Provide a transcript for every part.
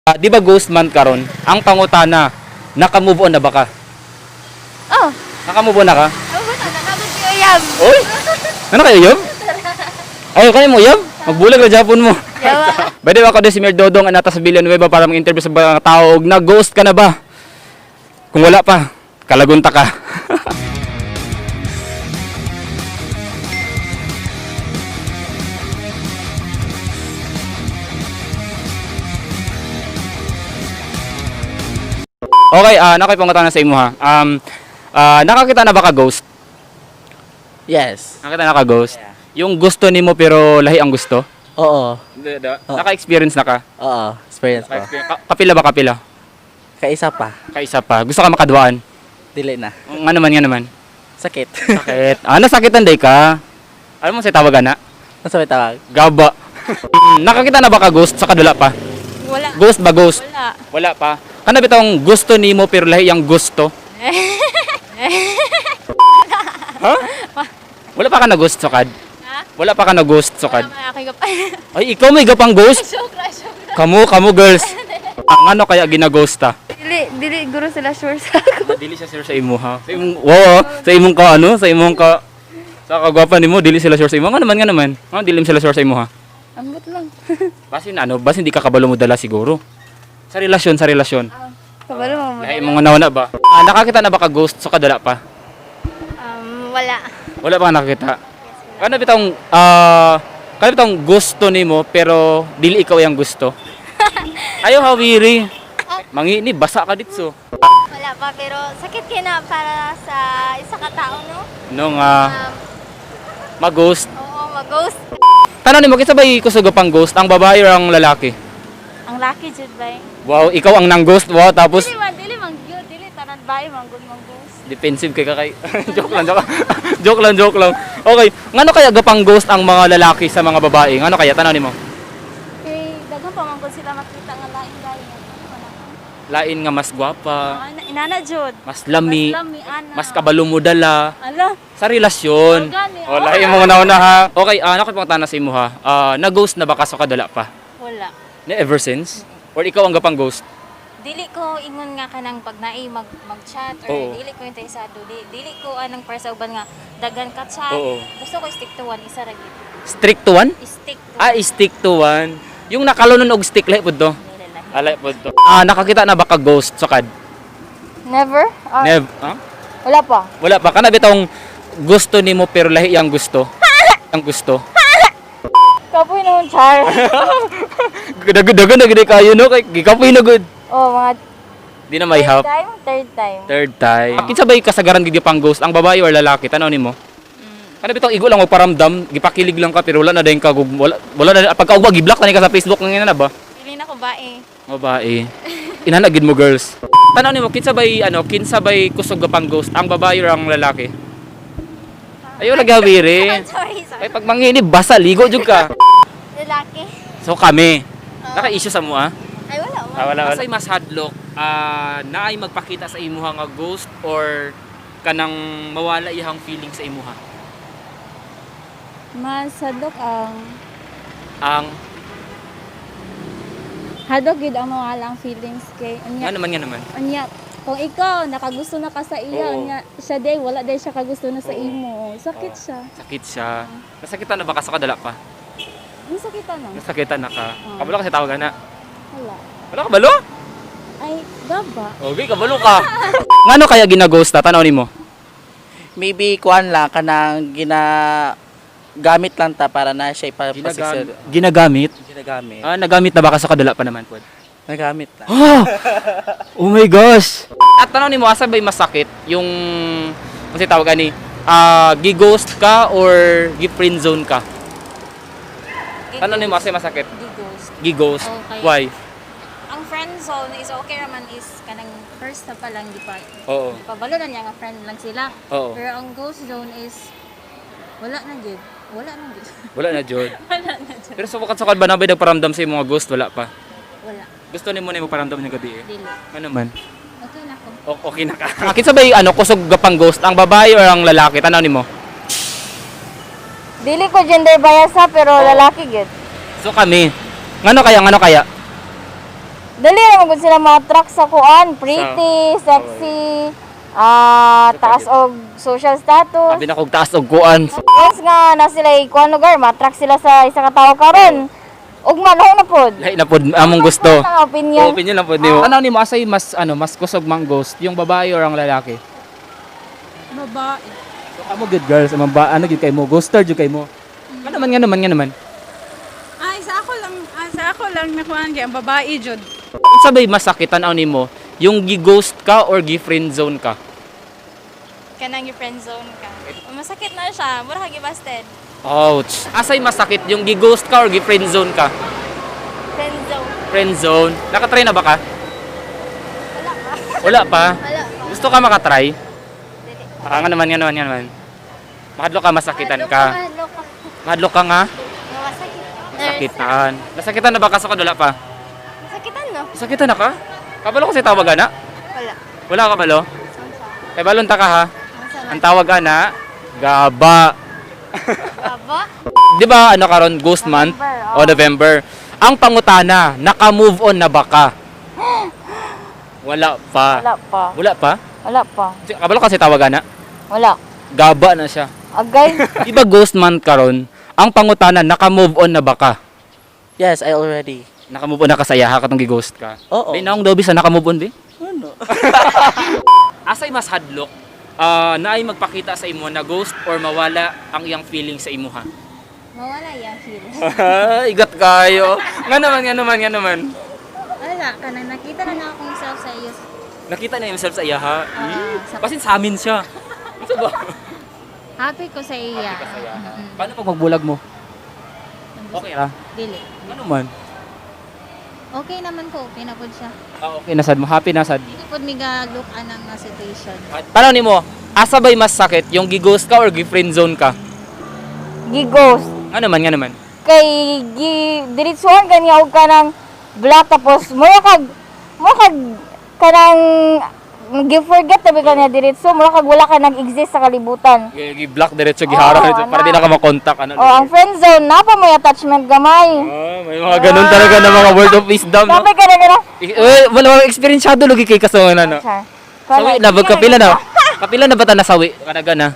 Di ba ghost month karon? Ang pangutana, naka-move on na ba ka? Oh, Naka-move on na ka? ano ba na? Nakagod si Uyab. Oy! Ano kayo, Yob? Ayaw kayo mo, Yob? Magbulag na Japon mo. Yawa. By the way, ako din si Mir Dodong, anata sa Villanueva para mag-interview sa mga tao. Og na-ghost ka na ba? Kung wala pa, kalagunta ka. Okay, nakoy pangutana sa imo ha. Nakakita na ba ka ghost? Yes. Nakakita na ka ghost? Yeah. Yung gusto nimo pero lahi ang gusto? Oo. Naka-experience na ka? Oo. Experience ko. Kapila ba kapila? Kaisa pa. Kaisa pa. Gusto ka makaduan? Dili na. Nga naman, nga naman. Sakit. Sakit. Ah, nasakitan day ka. Alam mo sa tawag ana? Ano may tawag? Gaba. Nakakita na ba ka ghost sa kadula pa? Wala. Ghost ba ghost? Wala. Wala pa. Kana bitong gusto nimo pero lahi ang gusto? Ha? Wala pa ka na ghost sukad? Ha? Wala pa ka na ghost sukad? Wala man ako. Ay, ikaw may gapang ghost? Joke lang, joke lang. Kamu, kamu girls. Ang ano kaya ginagosta? Dili, dili guro sila sure sa ako. Dili siya sure sa imo ha. Sa imong wow, sa imong ka ano, sa imong ka sa kagwapa nimo dili sila sure sa imo. Nga naman, nga naman. Nga dili sila sure sa imo ha. Ambot lang. Basin ano, basin di ka kabalo mo dala siguro. Sa relasyon, sa relasyon. Kabalo mo. Lahi mong nauna ba? Ah, nakakita na ba ka ghost sa kadala pa? Wala. Wala pa ka nakakita. Ano bitong kano bitong gusto nimo pero dili ikaw yung gusto? Ayaw hawiri. Mangi ni basa ka ditso. Wala pa, pero sakit kay na para sa isa ka tao, no? No nga mag-ghost. Oo, mag-ghost. Tanong nimo kinsa bay kusog pang ghost, ang babae or ang lalaki? Ang laki jud bay. Wow, ikaw ang nang-ghost. Wow, tapos Dili man, dili man gyud, dili tanan bay man gud mang ghost. defensive kay kakay. Joke lang, joke lang. Joke lang, joke lang. Okay, ngano kaya gapang ghost ang mga lalaki sa mga babae? Ngano kaya tanaw nimo? Kay daghan pa man gud sila makita nga lain lain. Lain nga mas gwapa, Inana jud. mas lami, Mas lami ana. mas kabalo mo dala Ala. sa relasyon. Oh, gani. O, lahi mo na una ha. Okay, ano ko pangutana sa imo ha? Ah, na-ghost na ba ka sa kadala pa? Wala. Na ever since? Or ikaw ang gapang ghost? Dili ko ingon nga kanang pag naay mag-chat or Oo. dili ko interesado. Dili ko anang para sa uban nga daghan ka chat. Oo. Gusto ko stick to one isa ra gyud. Strict to one? Stick to Ah, stick to one. Yung nakalunon og stick lahi pud to. one. Lahi. Alay pud to. Ah, nakakita na ba ka ghost sa kad? Never? Nev, ah? Wala pa. Wala pa kana bitong gusto nimo pero lahi ang gusto. Ang gusto. Kapoy na char. Dagan na gid kayo no kay gikapoy na gud. Oh, mga Di na may help. time, third time. Third time. Kinsa bay kasagaran gid pang ghost ang babae or lalaki tanaw nimo? Kana bitong igo lang og paramdam, gipakilig lang ka pero wala na dayon ka wala wala na pagkaugba giblock na ni ka sa Facebook ngina na ba? Dili na ko bae. Babae. Inana gid mo girls. Tanaw nimo kinsa bay ano, kinsa bay kusog pang ghost ang babae or ang lalaki? Ayo lagi hawiri. Sorry, sorry. Kay pag mangini basa ligo jud ka. Lalaki. So kami, naka-issue sa mo ah. Ay, wala. Ah, wala, wala. Asay mas hadlok, naay magpakita sa imuha nga ghost or kanang mawala iyang feeling sa imuha? Mas hadlok ang Ang hadlok gid ang mawala ang feelings kay nga unya naman nga naman. unya kung ikaw nakagusto na ka sa iya Oo. unya siya day wala day siya kagusto na sa Oo. imo sakit Oo. siya. Sakit siya. Nasakitan na ba ka sa kadala pa? Nasakitan na. Nasakitan na ka. Oo. Kabalo ka sa tawag na. Wala. Wala ka balo? Ay, gaba. Okay, kabalo ka. Ngano kaya ginaghost ta? Tanaw nimo? Maybe kuan lang kanang gina gamit lang ta para na siya ipapasexual. Ginagamit? Ginagamit. Ah, nagamit na ba ka sa kadala pa naman pod? Nagamit lang. Oh! Oh my gosh! At tanaw nimo asa ba'y masakit yung kasi tawag ani gi-ghost ka or gi-friend zone ka? Ano nimo asa masakit? Gi-ghost. Gi-ghost. Okay. Why? Ang friend zone is okay raman is kanang first na pa lang di pa. Oo. Di pa balo na niya nga friend lang sila. Oo. Pero ang ghost zone is wala na gyud. Wala na gyud. Wala na jud. Wala na jud. Pero sukad sukad ba na ba'y nagparamdam sa imong mga ghost wala pa? Wala. Gusto nimo na paramdam ng gabi eh. Dili. Ano man? Okay na ko. Okay na ka. Kinsa ba'y ano kusog gapang ghost ang babae or ang lalaki? Tanaw nimo. Dili ko gender bias ha, pero lalaki gid. So kami. Ngano kaya ngano kaya? Dali ra man gud sila ma-attract sa kuan, pretty, sexy, taas og social status. Abi na kog taas og kuan. Once nga na sila kuan lugar, ma-attract sila sa isa ka tawo karon. Ugma na na pod. Lahi na pod among gusto. Ang opinion. Oh, opinion lang pod nimo. Ano nimo, asay mas ano, mas kusog mang ghost, yung babae or ang lalaki? Babae. So kamo good girls, amang ba ano gyud kay mo, ghoster jud kay mo. Nga naman, nga naman, nga naman. Ay, sa ako lang nakuhaan kay ang babae jud. Unsa bay masakit, tan-aw nimo, yung gi-ghost ka or gi-friend zone ka? Kanang friend zone ka. Masakit na siya, mura ka gibasted. Ouch. Asay masakit, yung gi-ghost ka or gi-friend zone ka? Friend zone. Friend zone. Nakatry na ba ka? Wala pa. Wala pa. Wala pa. Gusto ka makatry? Dili. Ah, nga naman, nga naman, nga naman. Mahadlok ka, masakitan ka. Mahadlok ka. Mahadlok ka nga? Masakit. Sakitan. Nasakitan na ba ka sa kadula pa? Masakitan no? Sakitan na ka? Kabalo ko sa tawag ana? Wala. Wala ka balo? Samsa. Kay balon ta ka ha? Samsa. Ang tawag ana, gaba. Baba. Di ba ano karon, ghost month? November, O November. Ang pangutana, naka-move on na ba ka? Wala pa. Wala pa. Wala pa? Wala pa. Kabalo kasi tawag ana? Wala. Gaba na siya. Agay. Di ba ghost month karon? Ang pangutana, naka-move on na ba ka? Yes, I already. Naka-move on na ka sa iyaha katong gi-ghost ka. Oo. Di naong daw bisa naka-move on di? Ano? Asay mas hadlok naay magpakita sa imo na ghost or mawala ang iyang feeling sa imuha? Mawala yung feel. Igat kayo. Nga naman, nga naman, nga naman. Wala, kanang nakita na na akong self sa iyo. Nakita na himself sa iyaha. Ah, Basin sa amin siya. Ano ba? Happy ko sa iya. Happy ka sa iyaha. Paano pag magbulag mo? Okay ra. Dili. Ano man? Okay naman ko, okay na pod siya. Ah, okay na sad mo. Happy na sad. Hindi pod mi ga look anang nga situation. Paano nimo? Asa ba'y mas sakit? Yung gi-ghost ka or gi-friend zone ka? Gi-ghost. Nga naman, nga naman. Kay gi diretsuhan kaniya og kanang black, tapos mo kag kanang gi-forget tabi ka niya diretso, mura kag wala ka nag-exist sa kalibutan. Gi-block diretso giharang Oo, dito para ana. di na ka makontak ano. Oh, ang friend zone na pa may attachment gamay. Ah, may mga ganun talaga na mga word of wisdom, no? Sabi ka na gano'n. Eh, wala mga eksperyensyado lagi kay kasungan ano. Char. Sawi na, bag kapila na. Kapila na ba ta nasawi? Kanaga na.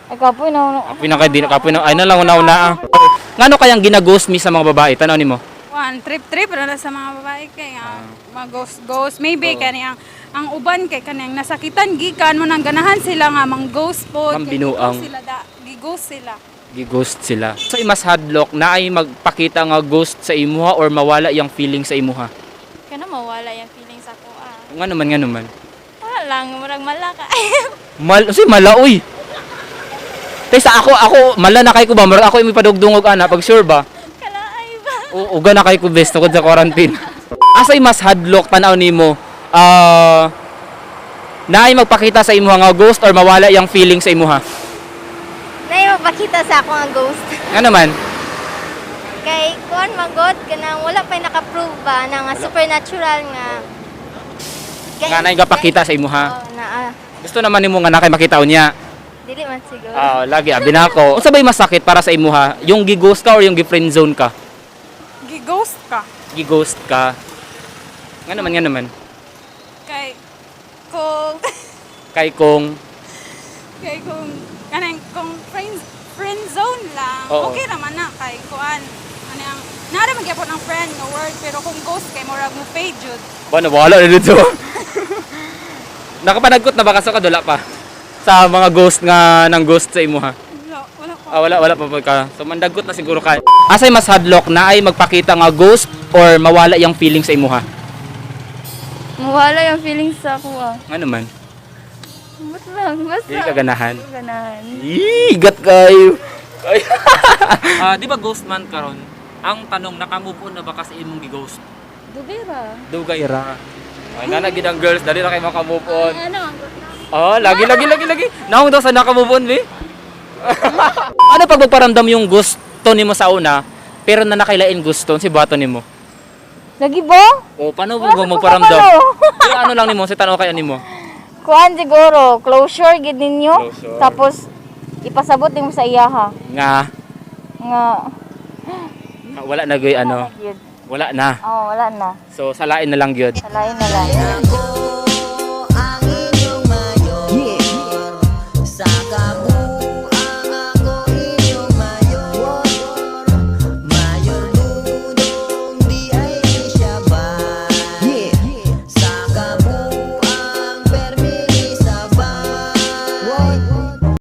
Ay, kapoy na. Kapoy na kay di kapoy na. Ay na lang una-una. Ah. Ngano kayang ginaghost mi sa mga babae? Tanaw nimo. Kuan trip trip ra na sa mga babae kay nga mga ghost ghost maybe kani ang uban kay kanang nasakitan gikan mo nang ganahan sila nga mang ghost pod Mang kay binuang. ghost sila da gi-ghost sila. Gi-ghost sila. So mas hadlock na ay magpakita nga ghost sa imuha or mawala yung feeling sa imuha. Kana mawala yung feeling sa ko ah. Nga naman, nga naman. Wala lang, murag malaka. Mal, si mala uy. Tay sa ako ako mala na kay ko ba, murag ako yung padugdungog ana pag sure ba. Kalaay ba? Uga na kay ko best tungkol sa quarantine. Asay mas hadlock, tanaw nimo? Ah, naay magpakita sa imuha nga ghost or mawala yung feeling sa imuha. Nay mapakita sa ako ang ghost. Nga naman. Kay kuan magod kanang wala pa naka-prove ba na nga supernatural nga. Nga naay gapakita sa imuha. Oh, na Gusto naman nimo nga na kay makita niya. dili man siguro. Ah, lagi abi na ako. Unsa bay masakit para sa imuha? Yung gi-ghost ka or yung gi-friend zone ka? Gi-ghost ka Gi-ghost ka. Nga naman, nga naman. kay kung Kay kung kay kung kanang kung friend friend zone lang, Oo. okay naman na kay kuan ano ang nara magyapon ang friend nga word, pero kung ghost kay murag mo fade jud. Ba, nawala na dito. Nakapanagkot na ba ka sa kadula pa? Sa mga ghost nga ng ghost sa imuha? Wala, wala ko. Ah, wala, wala pa pa ka. So, mandagkot na siguro ka. Asay mas hadlock na ay magpakita nga ghost or mawala yung feeling sa imuha? Mawala yung feelings sa ako ah. Nga naman. Ba't lang? Basta. Hindi ka ganahan. Ganahan. Ih, gat kayo. Ah, di ba ghost man karon? Ang tanong, naka-move on na ba ka sa imong gi-ghost? Dugay ra. Dugay ra. Ay, nana gid ang girls, dali ra kay maka-move on. Ano? Oh, lagi lagi lagi lagi. Naong daw sa naka-move on, be. Ano pag magparamdam yung gusto nimo sa una, pero na nakailain gusto si bato nimo? Lagi ba? O paano Wala mo sa magparamdam? kabalo. Pero ano lang nimo, si tanaw kay nimo. Kuan siguro, closure gid ninyo. Closure. Tapos ipasabot nimo sa iyaha Nga nga nga wala na goy ano. gyud. Wala na. Oh, wala na. So salain na lang gyud. Salain na lang. Ako